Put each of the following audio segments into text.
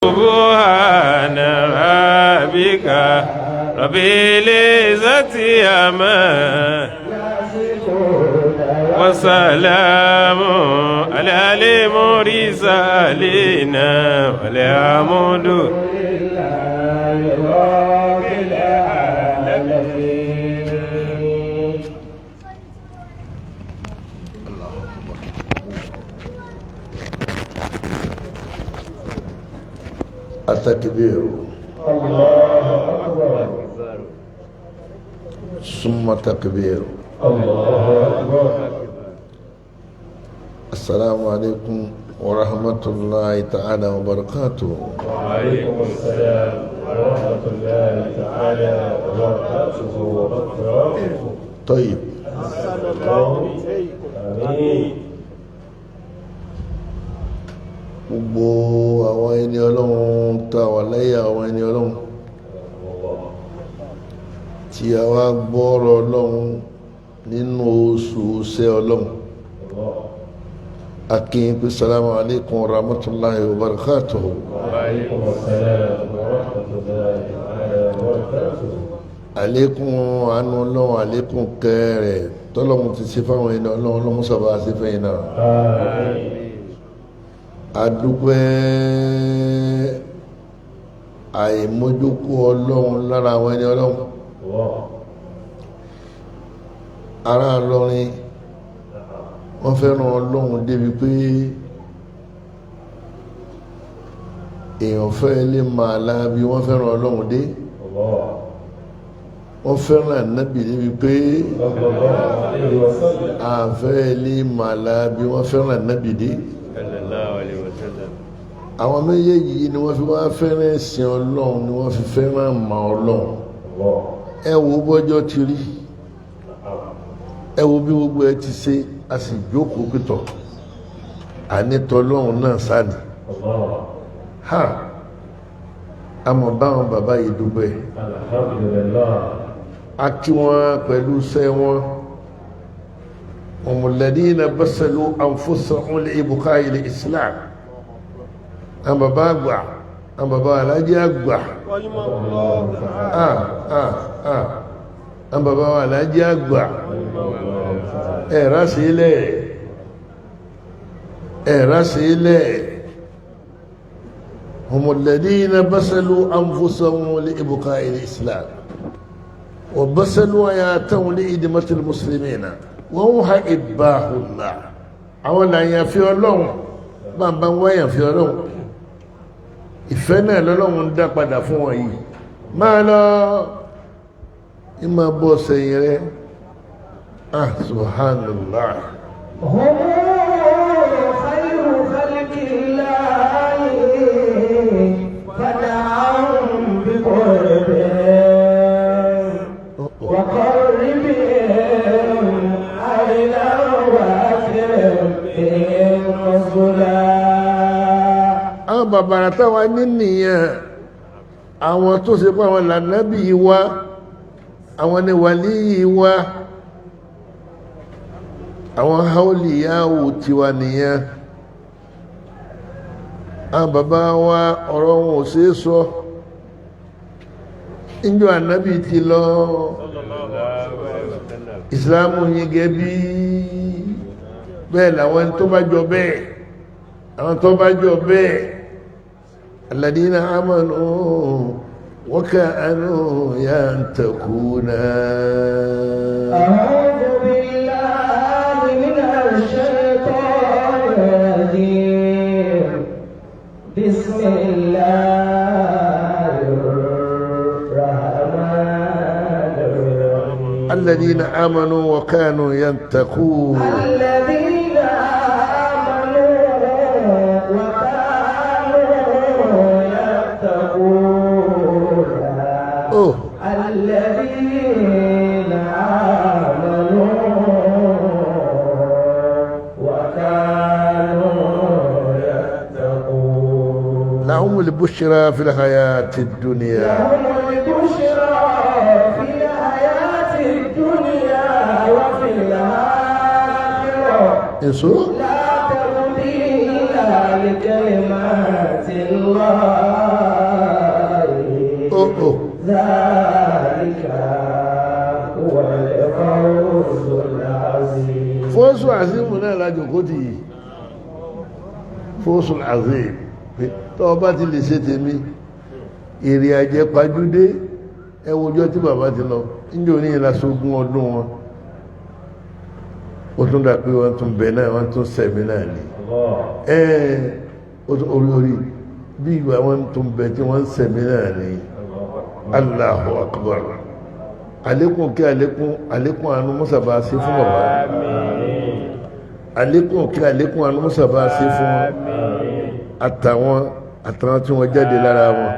سبحان ربك رب العزة عما وسلام على المرسلين والحمد لله رب العالمين. التكبير. الله أكبر. ثم تكبير. الله أكبر. السلام عليكم ورحمة الله تعالى وبركاته. وعليكم السلام ورحمة الله تعالى وبركاته وبركاته. طيب. آمين. Gbogbo àwọn ẹni Ọlọ́run tá wà lẹ́yìn àwọn ẹni Ọlọ́run tí a wá gbọ́rọ̀ Ọlọ́run nínú oṣù ṣẹ́ Ọlọ́run, akin pé salamu alaikum wa rahmatulahi wa barakatuhu. وعليكم السلام ورحمة الله تعالى وبركاته. Àlékún àánú Ọlọ́run, àlékún kẹrẹ tọ́lọ́run ti ṣe fáwọn ẹni Ọlọ́run, Ọlọ́run sábà ṣe fẹ́yìn náà. آمين. Adúpẹ́ àìmójúkú Ọlọ́run lára àwọn ẹni Ọlọ́run. الله. Ará Ìlọrin, wọ́n fẹ́ràn Ọlọ́run débi pé èèyàn fẹ́ lè máa láabi. Wọ́n fẹ́ràn Ọlọ́run dé. الله. Wọ́n fẹ́ràn Ànábì débi pé صلى الله عليه وسلم. àfẹ́ lè máa láabi. Wọ́n fẹ́ràn Ànábì dé. صلى الله عليه وسلم. Àwọn méjèèjì yìí ni wọ́n fi wá fẹ́ràn ẹ̀sìn Ọlọ́run, ni wọ́n fi fẹ́ràn àmà Ọlọ́run. الله. Ẹ wo bọ́jọ́ ti rí, ẹ wo bí gbogbo ẹ ti ṣe, a sì jókòó pìtọ̀ ànítọ́ Ọlọ́run náà sáni. الله. Ha, àmọ́ báwọn bàbá yìí dúpẹ́. الحمد لله. A kí wọn pẹ̀lú iṣẹ́ wọn. Humulladhina basalu anfusahum li ibqa'il islam. Àwọn bàbá àgbà, àwọn bàbá alájẹ àgbà, ah ah ah, àwọn bàbá alájẹ àgbà, ẹ̀rá sí ilẹ̀, ẹ̀rá sí ilẹ̀. Humulladhina basalu anfusahum li ibqa'il islam wa basalu hayatahum li idmatil muslimina wa hum hibbahullah. Àwọn làyànfẹ́ Ọlọ́run, bàbá ń wáyànfẹ́ Ọlọ́run, ìfẹ́ náà lọ́lọ́run ń dá padà fún wọn yìí. Máa lọ ìmọ̀ bọ́ sẹ́yìn rẹ̀. Ah, subhanallah. هم خير خلق الله فدعهم بقربهم وقربهم أيلا وأكرم بهم نزلا. Àwọn bàbàrà táwa ní nìyẹn, àwọn tó ṣe pé àwọn lànàbí yìí wá, àwọn ni wàlí yìí wá, àwọn haúlìyáwò tiwa nìyẹn. Àwọn bàbá wa, ọ̀rọ̀ wọn ò ṣeé sọ. Níjọ́ Ànábì ti lọ, Ìsìláàmù yín gẹ́ bí bẹ́ẹ̀ làwọn tó bá jọ bẹ́ẹ̀, àwọn tó bá jọ bẹ́ẹ̀, alladina amanu wa kanu yantakuna. أعوذ بالله من الشيطان الرجيم. بسم الله الرحمن الرحيم. الذين آمنوا وكانوا يتقون. الذين آمنوا وكانوا يتقون. Oh. الذين آمنوا وكانوا يتقون. لهم البشرى في الحياة الدنيا. لهم البشرى في الحياة الدنيا وفي الآخرة. Èso. لا تبديل لكلمات الله. ذلك هو الفوز العظيم. Fóòsù àzímù náà lájòkó tì yìí. Fóòsù àzímù tó o bá ti lè ṣe tèmi, èrè àjẹ pajúdé. Ẹ wojọ́ tí bàbá ti lọ níjẹ́ òní yìí lásogún ọdún wọn, ó tún dà pé wọ́n tún bẹ̀ náà, wọ́n tún sẹ̀mí náà ni. Ẹ́ẹ̀, ó tún orí orí bí ìgbà wọ́n tún bẹ̀ tí wọ́n sẹ̀mí náà ni. Allahu Akbar. Àlékún kí, àlékún, àlékún àánú mọ́sàbá sí fún bàbá. Àlékún kí, àlékún àánú mọ́sàbá sí fún wọn, àtàwọn àtàwọn tí wọ́n jáde lára wọn,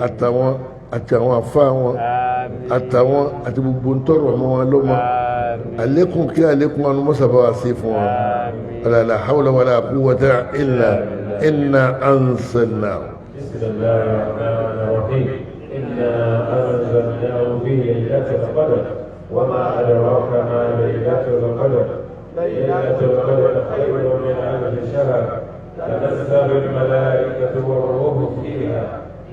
àtàwọn àti àwọn àfá wọn, àtàwọn àti gbogbo ń tọrọ mọ́ wọn lọ́mọ. Àlékún kí, àlékún àánú mọ́sàbá sí fún wọn. La hawla wala quwwata illa inna anzalnahu. بسم الله الرحمن الرحيم. إنا أنزلناه في ليلة القدر، وما أدراك ما ليلة القدر؟ ليلة القدر خير من ألف شهر. تنزل الملائكة والروح فيها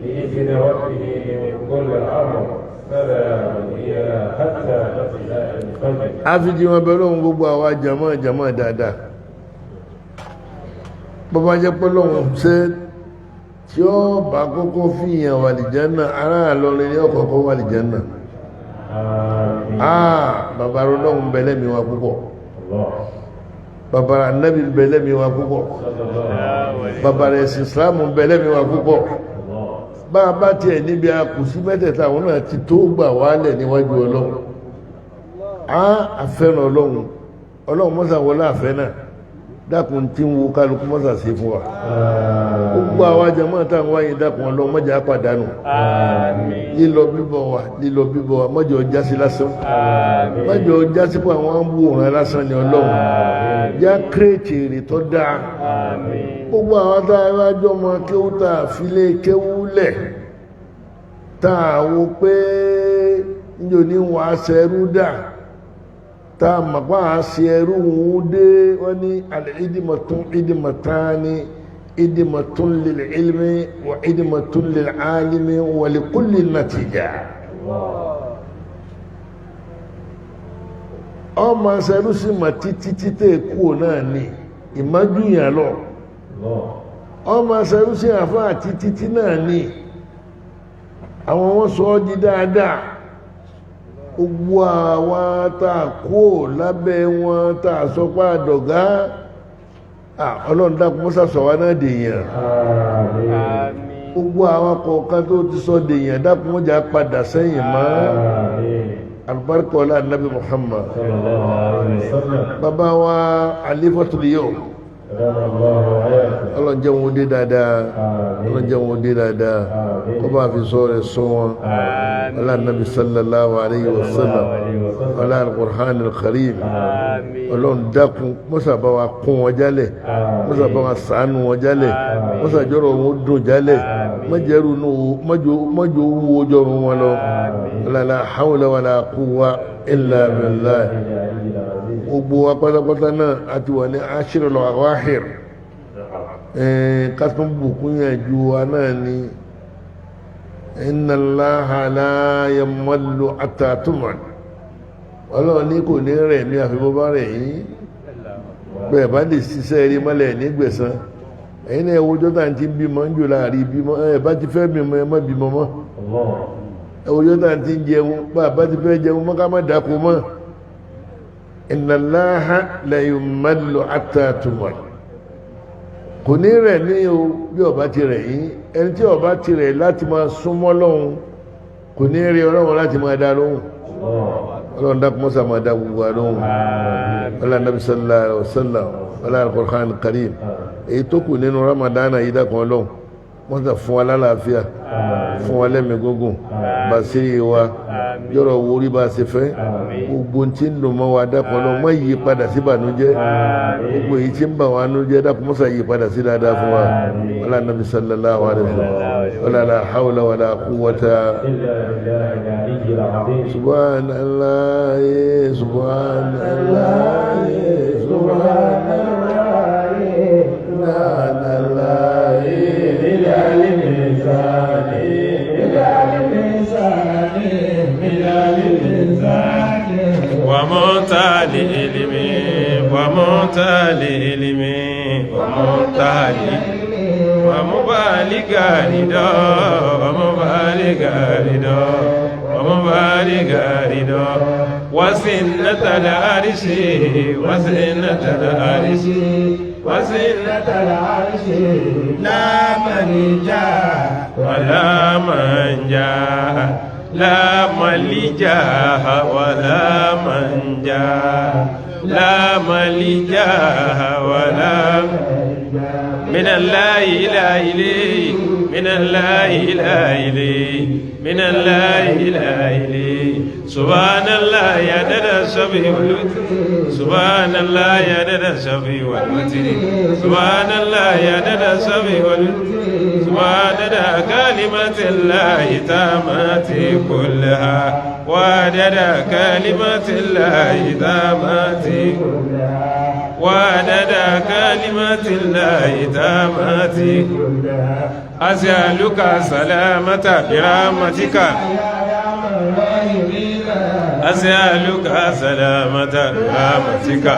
بإذن ربهم من كل أمر. سلام هي حتى مطلع الفجر. Àfijì wọn bẹ̀rẹ̀ ohun gbogbo àwa jàmọ́ jàmọ́ dáadáa. Bọ́bá jẹ́ pé lọ́hùn ṣe tí ó bá kọ́kọ́ fìyàn wà lìjánà, ará Ìlọrin ní ọ̀kọ̀ọ̀kọ́ wà lìjánà. آمين. Ah, bàbá ọlọ́hun bẹ lẹ́mìí wa púpọ̀. الله. Bàbá anábì bẹ lẹ́mìí wa púpọ̀. صلى الله عليه Bàbá ẹ̀sìn Islam bẹ lẹ́mìí wa púpọ̀. الله. Bá a bá tiẹ̀ níbi akùsí mẹ́tẹ̀ẹ̀ta, àwọn náà ti tó gbà wálẹ̀ níwájú Ọlọ́run. Á àfẹ́ràn Ọlọ́run. Ọlọ́run mọ́sà wọlé àfẹ́ náà, dákun, tí ń wo kálukú mọ́sà sí fún wa. Gbogbo àwa jàmáà táwọn wáyé, dákun Ọlọ́run, mọ́jà pàdánù. Àmín. Lílọ bíbọ̀ wa, lílọ bíbọ̀ wa, mọ́jọ jásí lásán. Àmín. Mọ́jọ jásí pé àwọn ń bú òun lásán ni. Ọlọ́run, já kírètì èrè tó dáa. Àmín. Gbogbo àwọn tá a bá jọ mọ kéwú, tá a fi lé kéwú lẹ̀, tá a wo pé níjò ní wàá ṣẹrú dà, tá a mọ̀ pé à ṣe ẹrú òun dé, wọ́n ní al-idmatun idmatani: idmatun lil ilmi wa idmatun lil alimi wa li kulli natija. Ọmọ ṣẹrú sí mà títí títẹ̀ kú náà ni ìmájú yàn lọ. الله. Ọmọ ṣẹrú sí àfáà títí tí náà ni àwọn wọn sọ ọ́ di dáadáa. Gbogbo àwa tá a kú lábẹ́ wọn, tá a sọ pé àdọ̀gá, Ọlọ́run dákun, mọ́sà sọ wá náà dèèyàn. آمين. Àmín. Gbogbo àwọn kọ̀ọ̀kan tó ti sọ dèèyàn, dákun, mọ́jà padà sẹ́yìn mọ́. آمين. Alùbáríkà ọlá Nabi Muhammad. صلى الله عليه وسلم. Bàbá wa Alifatul Yawm, أدام الله حياته. Ọlọ́run jẹ́ wọn dé dáadáa. Ọlọ́run jẹ́ wọn dé dáadáa. آمين. Kó bá fi sọ rẹ̀ sọ wọn. Àmín. Ọlá Nabi sallallahu alayhi wa sallam. عليه وسلم. Ọlá al-Qur'an al-Karim. Àmín. Ọlọ́run dákun, mọ́sà bá wa kún wọn jálẹ̀, mọ́sà bá wa ṣàánú wọn jálẹ̀, mọ́sà jọ́rọ̀ wọn dùn jálẹ̀, mọ́jẹ́rù nù, mọ́jọ́ wúwo jọrùn wọn lọ. La hawla wala quwwa illa billah. العلي العظيم. Gbogbo wa pátápátá náà a ti wà ní ashrul awakhir, kátó bùkún yẹn ju wa náà ni. Inna Allaha la yamallu hatta tumal. Ọlọ́run ní kò ní rẹ̀ mí àfi bó bá rẹ̀ yín. Bẹ́ẹ̀ bá lè ṣiṣẹ́ rí mọ́lẹ̀ nígbẹ̀sán. Ẹ̀yin náà, ẹwọ́jọ́ tá à ń ti bímọ ń jò láàrin bímọ. Ẹ bá ti fẹ́ bímọ, ẹ má bímọ mọ́. الله. Ẹwọ́jọ́ tá à ń ti jẹun, bá a bá ti fẹ́ jẹun mọ́, ká má dáko mọ́. Inna Allaha la yamallu hatta tumal. Kò ní rẹ̀ ní o bí ọba ti rẹ̀ yín. Ẹni tí ọba ti rẹ̀ láti máa súnmọ́ lọ́hùn, kò ní rí Ọlọ́run láti máa dá lóhùn. الله. Ọlọ́run dákun, mọ́sá máa dá gbogbo wa lóhùn. Ọlọ́run Nabi sallallahu alaihi wasallam, ọlọ́run al-Qur'an al-Karim. Èyí tó kù nínú Ramadana yìí, dákun Ọlọ́run, mọ́sá fún wa lálàáfíà, fún wa lẹ́mìí gígùn, bàṣírí wa yọ̀rọ̀ wo orí bá a ṣe fẹ́. Gbogbo tí ń dùn mọ́ wa, dákun Ọlọ́run, má yí padà sí ìbànújẹ́. Gbogbo èyí tí ń bà wá nú jẹ́, dákun, mọ́sá yí padà sí dáadáa fún wa. Ọlọ́run Nabi sallallahu alaihi wasallam, wala la hawla wala quwwata. إلا بالله العلي العظيم. سبحان الله، سبحان الله، سبحان الله، سبحان الله. للإنسان للإنسان. العلم ومنتهى ومبالغ رضا ومبالغ رضا ومبالغ رضا وزنة العرش وزنة العرش وزنة العرش لا ملجا ولا منجا لا ملجا ولا منجا لا ملجا ولا من الله إلى إليه من الله إلى إليه من الله إلى إليه سبحان الله عدد الشفيع والوتر سبحان الله عدد الشفيع والوتر سبحان الله عدد الشفيع والوتر سبحان كلمة الله تامات كلها وعدد كلمة الله تامات وعدد كلمة الله تامات أسألك سلامة برحمتك أسألك سلامة برحمتك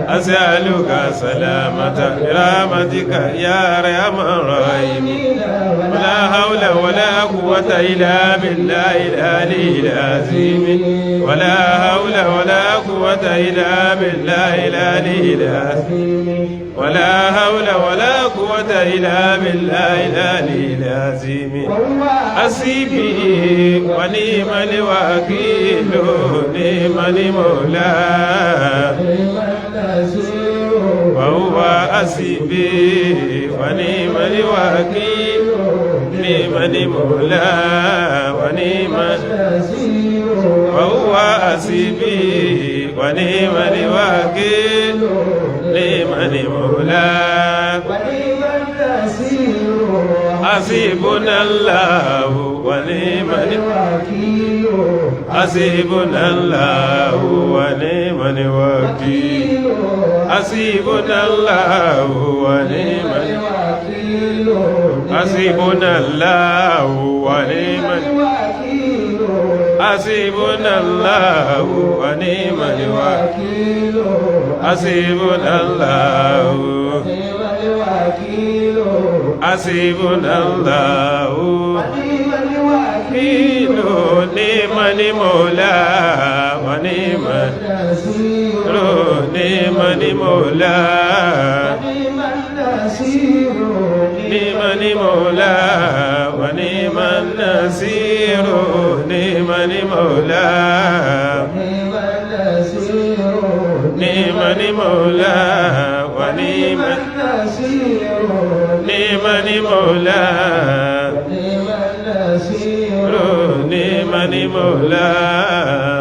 أسألك سلامة برحمتك يا أرحم الراحمين ولا حول ولا قوة إلا بالله العلي العظيم ولا حول ولا قوة إلا بالله العلي العظيم ولا حول ولا قوة إلا بالله العلي العظيم حسبي ونعم الوكيل نعم المولى وهو حسبي ونعم الوكيل نعم المولى ونعم وهو حسبي ونعم الوكيل نعم المولى حسبنا الله ونعم الوكيل حسبنا الله ونعم الوكيل حسبنا الله ونعم الوكيل حسبنا الله ونعم الوكيل حسبنا الله ونعم الوكيل حسبنا الله ونعم الوكيل حسبنا الله ونعم الوكيل نعم المولى ونعم النصير نعم المولى ونعم النصير نعم المولى ونعم النصير نعم المولى ونعم النصير نعم المولى ونعم النصير نعم المولى ونعم النصير نعم المولى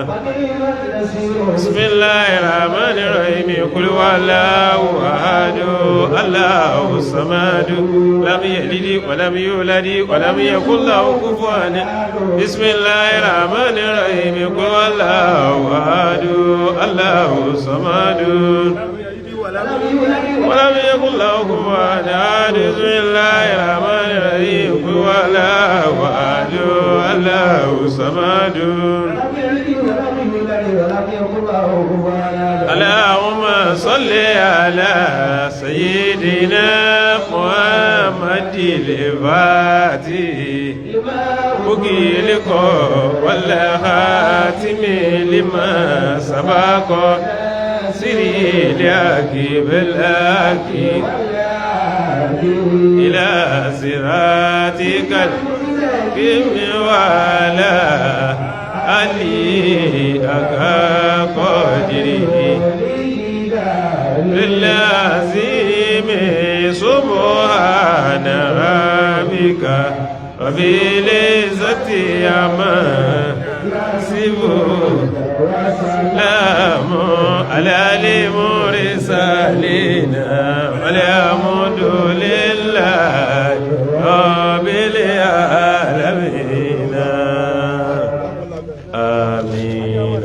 ونعم النصير بسم الله الرحمن الرحيم قل هو الله احد الله الصمد لم يلد ولم يولد ولم يكن له كفوا احد بسم الله الرحمن الرحيم قل هو الله احد الله الصمد ولم يكن له كفوا احد بسم الله الرحمن الرحيم قل هو الله احد الله الصمد لم يلد ولم يولد ولم يكن له كفوا احد اللهم صل على سيدنا محمد الفاتح أغلق والخاتم لما سبق سري لك بالحق إلى صراطك المستقيم وعلى آله حق قدره للعظيم سبحان ربك رب العزة عما يصفون سلام على المرسلين والحمد لله رب العالمين آمين.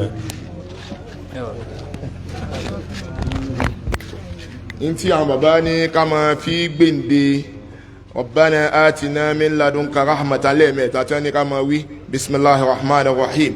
Ntí àwọn bàbá ní ká máa fi gbèǹde ربنا آتنا من لدنك رحمة lẹ́ẹ̀mẹ́ta tí wọ́n ní ká máa wí. Bisimilahi rahman rahim.